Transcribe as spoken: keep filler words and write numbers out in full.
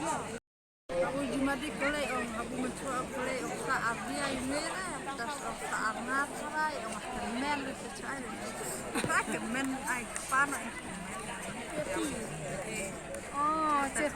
Abu jumadi kele ong, abu menchua kele ong sa abia imera, tas ong sa arnga sarai ong kemen le sechai. Sa kemen ai kepana. Oh, cep.